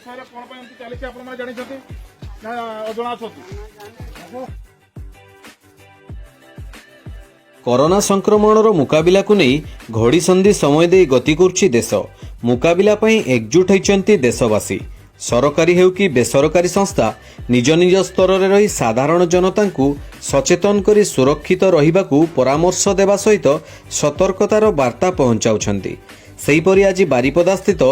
ବିଷୟରେ କଣ ପାଇଁ ଏମିତି ଚାଲିଛି, ଆପଣମାନେ ଜାଣିଛନ୍ତି ନା ଅଜଣା ଅଛନ୍ତି? କରୋନା ସଂକ୍ରମଣର ମୁକାବିଲାକୁ ନେଇ ଘଡ଼ିସନ୍ଧି ସମୟ ଦେଇ ଗତି କରୁଛି ଦେଶ। ମୁକାବିଲା ପାଇଁ ଏକଜୁଟ ହୋଇଛନ୍ତି ଦେଶବାସୀ। ସରକାରୀ ହେଉ କି ବେସରକାରୀ ସଂସ୍ଥା, ନିଜ ନିଜ ସ୍ତରରେ ରହି ସାଧାରଣ ଜନତାଙ୍କୁ ସଚେତନ କରି ସୁରକ୍ଷିତ ରହିବାକୁ ପରାମର୍ଶ ଦେବା ସହିତ ସତର୍କତାର ବାର୍ତ୍ତା ପହଞ୍ଚାଉଛନ୍ତି। ସେହିପରି ଆଜି ବାରିପଦାସ୍ଥିତ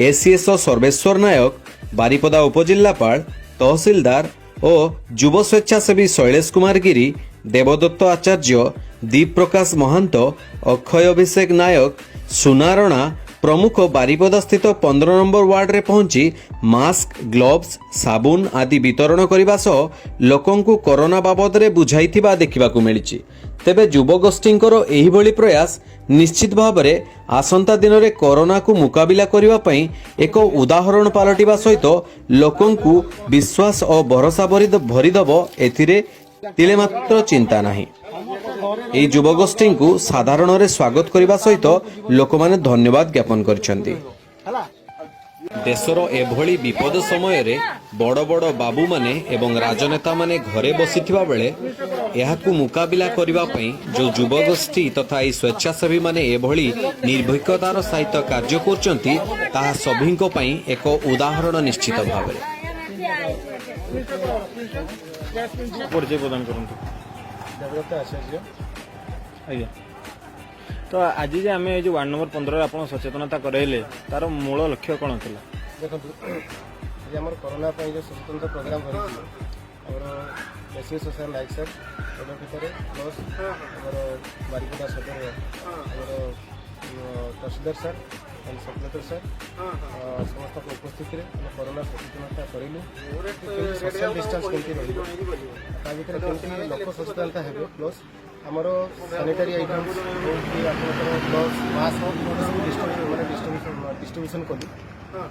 ଏସିଏସ୍ଓ ସର୍ବେଶ୍ୱର ନାୟକ, ବାରିପଦା ଉପଜିଲ୍ଲାପାଳ, ତହସିଲଦାର ଓ ଯୁବ ସ୍ୱେଚ୍ଛାସେବୀ ଶୈଳେଶ କୁମାର ଗିରି, ଦେବଦତ୍ତ ଆଚାର୍ଯ୍ୟ, ଦୀପ ପ୍ରକାଶ ମହାନ୍ତ, ଅକ୍ଷୟ ଅଭିଷେକ ନାୟକ, ସୁନାରଣା ପ୍ରମୁଖ ବାରିପଦାସ୍ଥିତ 15 ନମ୍ବର ୱାର୍ଡରେ ପହଞ୍ଚି ମାସ୍କ, ଗ୍ଲୋଭ୍ସ, ସାବୁନ ଆଦି ବିତରଣ କରିବା ସହ ଲୋକଙ୍କୁ କରୋନା ବାବଦରେ ବୁଝାଇଥିବା ଦେଖିବାକୁ ମିଳିଛି। ତେବେ ଯୁବଗୋଷ୍ଠୀଙ୍କର ଏହିଭଳି ପ୍ରୟାସ ନିଶ୍ଚିତ ଭାବରେ ଆସନ୍ତା ଦିନରେ କରୋନାକୁ ମୁକାବିଲା କରିବା ପାଇଁ ଏକ ଉଦାହରଣ ପାଲଟିବା ସହିତ ଲୋକଙ୍କୁ ବିଶ୍ୱାସ ଓ ଭରସା ଭରିଦେବ, ଏଥିରେ ତିଳେ ମାତ୍ର ଚିନ୍ତା ନାହିଁ। ଏହି ଯୁବଗୋଷ୍ଠୀଙ୍କୁ ସାଧାରଣରେ ସ୍ୱାଗତ କରିବା ସହିତ ଲୋକମାନେ ଧନ୍ୟବାଦ ଜ୍ଞାପନ କରିଛନ୍ତି। ଦେଶର ଏଭଳି ବିପଦ ସମୟରେ ବଡ଼ ବଡ଼ ବାବୁମାନେ ଏବଂ ରାଜନେତାମାନେ ଘରେ ବସିଥିବା ବେଳେ ଏହାକୁ ମୁକାବିଲା କରିବା ପାଇଁ ଯେଉଁ ଯୁବଗୋଷ୍ଠୀ ତଥା ଏହି ସ୍ୱେଚ୍ଛାସେବୀମାନେ ଏଭଳି ନିର୍ଭୀକତାର ସହିତ କାର୍ଯ୍ୟ କରୁଛନ୍ତି, ତାହା ସଭିଙ୍କ ପାଇଁ ଏକ ଉଦାହରଣ ନିଶ୍ଚିତ ଭାବରେ। ପରିଚୟ ପ୍ରଦାନ କରନ୍ତୁ। ଦେବଦତ୍ତ ଆଚାର୍ଯ୍ୟ। ଆଜ୍ଞା, ତ ଆଜି ଯେ ଆମେ ଏଇ ଯୋଉ ୱାର୍ଡ ନମ୍ବର 15ରେ ଆପଣ ସଚେତନତା କରାଇଲେ, ତାର ମୂଳ ଲକ୍ଷ୍ୟ କ'ଣ ଥିଲା? ଦେଖନ୍ତୁ, ଆଜି ଆମର କରୋନା ପାଇଁ ଯେଉଁ ସଚେତନତା ପ୍ରୋଗ୍ରାମ କରିଥିଲୁ, ଆମର ଏସ୍ ସାର୍, ନାୟକ ସାର୍ ଅଧ୍ୟକ୍ଷତାରେ, ପ୍ଲସ୍ ଆମର ବାରିପଦା ସଦର ଆମର ତହସିଲଦାର ସାର୍ ଆଣ୍ଡ ସବ୍ ସାର୍ ସମସ୍ତଙ୍କ ଉପସ୍ଥିତିରେ ଆମେ କରୋନା ସଚେତନତା କରିଲୁ। କେମିତି ସୋସିଆଲ ଡିଷ୍ଟାନ୍ସ କେମିତି ରହିବ, ତା ଭିତରେ କେମିତି ଲୋକ ସଚେତନତା ହେବେ, ପ୍ଲସ୍ ଆମର ସାନିଟାରୀ ଆଇଟମ୍ସ ହଉ କି ଆପଣଙ୍କର ଗ୍ଲୋଭ୍ସ, ମାସ୍କ ଏସବୁ ମାନେ ଡିଷ୍ଟ୍ରିବ୍ୟୁସନ୍ କଲୁ।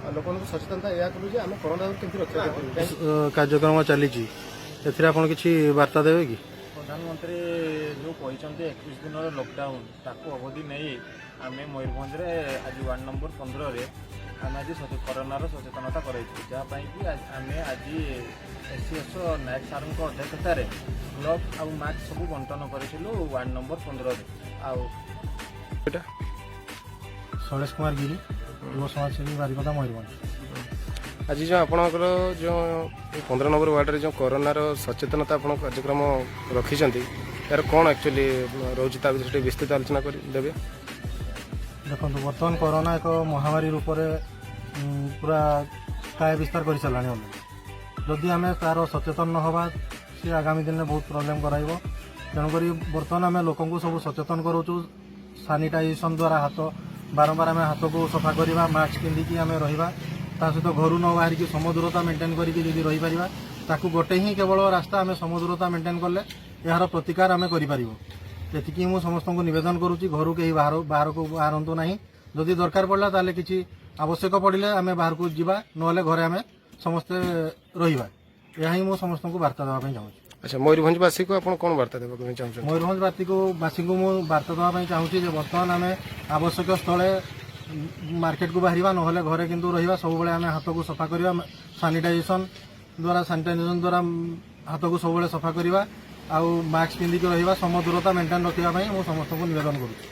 ଆଉ ଲୋକମାନଙ୍କୁ ସଚେତନତା ଏହା କଲୁ ଯେ ଆମେ କରୋନାରୁ କେମିତି ରକ୍ଷା କରିପାରିବୁ, କାହିଁକି କାର୍ଯ୍ୟକ୍ରମ ଚାଲିଛି, ଏଥିରେ ଆପଣ କିଛି ବାର୍ତ୍ତା ଦେବେ କି? ପ୍ରଧାନମନ୍ତ୍ରୀ ଯେଉଁ କହିଛନ୍ତି 21 ଦିନର ଲକଡାଉନ, ତାକୁ ଅବଧି ନେଇ ଆମେ ମୟୂରଭଞ୍ଜରେ ଆଜି ୱାର୍ଡ ନମ୍ବର 15ରେ ଆମେ ଆଜି କରୋନାର ସଚେତନତା କରାଇଛୁ, ଯାହା ପାଇଁକି ଆମେ ଆଜି ଏସ୍ ସି ଏସ୍ ନାୟକ ସାର୍ଙ୍କ ଅଧ୍ୟକ୍ଷତାରେ ଗ୍ଲୋଭ୍ ଆଉ ମାସ୍କ ସବୁ ବଣ୍ଟନ କରିଥିଲୁ ୱାର୍ଡ ନମ୍ବର 15ରେ ଆଉ ଶୈଳେଶ କୁମାର ଗିରି, ଯୁବ ସମାଜସେବୀ, ବାରିପଦା, ମୟୂରଭଞ୍ଜ। ଆଜି ଯେଉଁ ଆପଣଙ୍କର ଯେଉଁ 15 ନମ୍ବର ୱାର୍ଡରେ ଯେଉଁ କରୋନାର ସଚେତନତା ଆପଣ କାର୍ଯ୍ୟକ୍ରମ ରଖିଛନ୍ତି, ଏହାର କ'ଣ ଆକ୍ଚୁଆଲି ରହୁଛି, ତା ବିଷୟରେ ଟିକେ ବିସ୍ତୃତ ଆଲୋଚନା କରି ଦେବେ। ଦେଖନ୍ତୁ, ବର୍ତ୍ତମାନ କରୋନା ଏକ ମହାମାରୀ ରୂପରେ ପୁରା କାୟା ବିସ୍ତାର କରିସାରିଲାଣି ଅଲରେଡ଼ି। ଯଦି ଆମେ ତାର ସଚେତନ ନ ହେବା, ସେ ଆଗାମୀ ଦିନରେ ବହୁତ ପ୍ରୋବ୍ଲେମ୍ କରାଇବ। ତେଣୁକରି ବର୍ତ୍ତମାନ ଆମେ ଲୋକଙ୍କୁ ସବୁ ସଚେତନ କରାଉଛୁ। ସାନିଟାଇଜେସନ୍ ଦ୍ୱାରା ହାତ ବାରମ୍ବାର ଆମେ ହାତକୁ ସଫା କରିବା, ମାସ୍କ ପିନ୍ଧିକି ଆମେ ରହିବା, ତା ସହିତ ଘରୁ ନ ବାହାରିକି ସମଦୂରତା ମେଣ୍ଟେନ୍ କରିକି ଯଦି ରହିପାରିବା, ତାକୁ ଗୋଟେ ହିଁ କେବଳ ରାସ୍ତା। ଆମେ ସମଦୂରତା ମେଣ୍ଟେନ୍ କଲେ ଏହାର ପ୍ରତିକାର ଆମେ କରିପାରିବୁ। ଏତିକି ମୁଁ ସମସ୍ତଙ୍କୁ ନିବେଦନ କରୁଛି, ଘରୁ କେହି ବାହାରକୁ ବାହାରନ୍ତୁ ନାହିଁ। ଯଦି ଦରକାର ପଡ଼ିଲା, ତାହେଲେ କିଛି ଆବଶ୍ୟକ ପଡ଼ିଲେ ଆମେ ବାହାରକୁ ଯିବା, ନହେଲେ ଘରେ ଆମେ ସମସ୍ତେ ରହିବା। ଏହା ହିଁ ମୁଁ ସମସ୍ତଙ୍କୁ ବାର୍ତ୍ତା ଦେବା ପାଇଁ ଚାହୁଁଛି। ଆଚ୍ଛା, ମୟୂରଭଞ୍ଜବାସୀକୁ ଆପଣ କ'ଣ ବାର୍ତ୍ତା ଦେବାକୁ ଚାହୁଁଛନ୍ତି? ମୟୂରଭଞ୍ଜ ବାସୀଙ୍କୁ ମୁଁ ବାର୍ତ୍ତା ଦେବା ପାଇଁ ଚାହୁଁଛି ଯେ ବର୍ତ୍ତମାନ ଆମେ ଆବଶ୍ୟକ ସ୍ଥଳେ ମାର୍କେଟକୁ ବାହାରିବା, ନହେଲେ ଘରେ କିନ୍ତୁ ରହିବା। ସବୁବେଳେ ଆମେ ହାତକୁ ସଫା କରିବା, ସାନିଟାଇଜେସନ ଦ୍ୱାରା ହାତକୁ ସବୁବେଳେ ସଫା କରିବା ଆଉ ମାସ୍କ ପିନ୍ଧିକି ରହିବା, ସମଦୂରତା ମେଣ୍ଟେନ୍ ରଖିବା ପାଇଁ ମୁଁ ସମସ୍ତଙ୍କୁ ନିବେଦନ କରୁଛି।